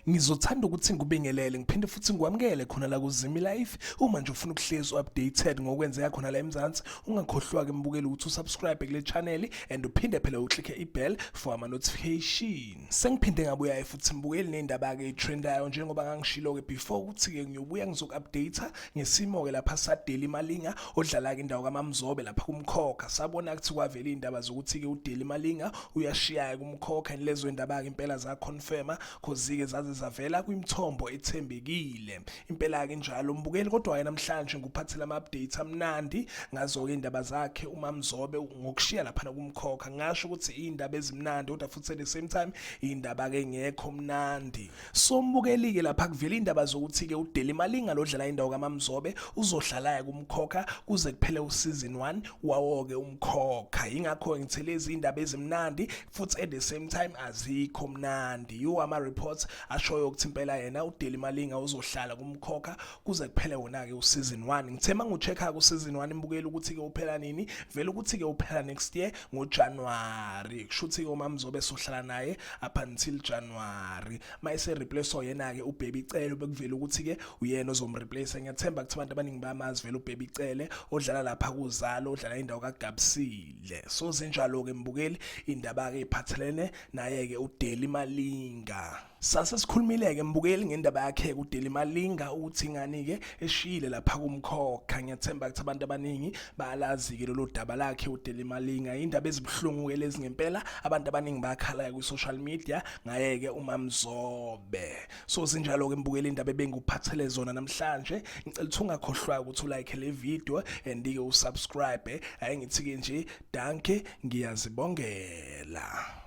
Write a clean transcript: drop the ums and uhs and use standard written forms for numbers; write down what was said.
Ngizothanda ukuthi ngikubingelele ngiphinde futhi ngikwamukele khona la kuZimi Life. Uma nje ufuna ukuhlezi updated ngokwenzeka khona la eMzansi, ungakhohlwa ke mbukeli ukuthi usubscribe kule channel and uphinde phela uclicke ibell for ama notification. Sengiphinde ngabuya futhi mbukeli nendaba ke etrendayo njengoba ngangishilo ke before ukuthi ke ngiyobuya ngizoku-update ngesimo ke lapha saDeli Malinga odlala ke indawo kaMamzobe lapha kumkhokha. Sabona ukuthi kwavela indaba zokuthi ke uDeli Malinga uyashiya kumkhokha and lezo indaba ke impela za confirma cause-ke zaze zavela kwimithombo ethembekile impela-ke njalo mbukeli. Kodwa-ke namhlanje ngikuphathela ama-updates amnandi ngazo-ke indaba zakhe uMamzobe ngokushiya laphana kumkhokha. Ngasho ukuthi iy'ndaba ezimnandi kodwa futhi at the same time iy'ndaba-ke ngekho mnandi. So mbukeli-ke lapha kuvela iy'ndaba zokuthi-ke uDeli Malinga lo dlala indawo kaMamzobe uzohlala-ke kumkhokha kuze kuphele useason 1 wawo-ke umkhokha. Yingakho ngithe lezi indaba ezimnandi futhi at the same time azikho mnandi. Yiwo ama-reports ashoyo ukuthi impela yena uDeli Malinga uzohlala kumkhokha kuze kuphele wona-ke useason 1. Ngithe uma ngiwu-check-a ku-season 1 imbukeli ukuthi-ke uphela nini, vele ukuthi-ke uphela next year ngoJanuary. Kusho ukuthi-ke uMamzobe sohlala naye up until January. Uma ese-replace yena-ke uBaby Cele, bekuvela ukuthi-ke uyena ozomreplace. Ngiyathemba ukuthi abantu abaningi bayamazi vele uBaby Cele odlala lapha kuzalo, odlala indawo kaGabsile. So zinjalo-ke mbukeli indaba-ke iphathelene naye-ke uDeli Malinga. Sase sikhulumile-ke mbukeli ngendaba yakhe uDeli Malinga ukuthi ngani-ke eshiyile lapha kumkhokha. Ngiyathemba ukuthi abantu abaningi bayalazi-ke lolu daba lakhe uDeli Malinga. Indaba ezibuhlungu-ke lezi ngempela, abantu abaningi bayakhala kwi-social media ngaye-ke uMamzobe. So zinjalo-ke mbukeli indaba ebengikuphathele zona namhlanje. Ngicela ukuthi ungakhohlwa ukuthi ulike le video and-ke usubscribe. Ake ngithi-ke nje danke, ngiyazibongela.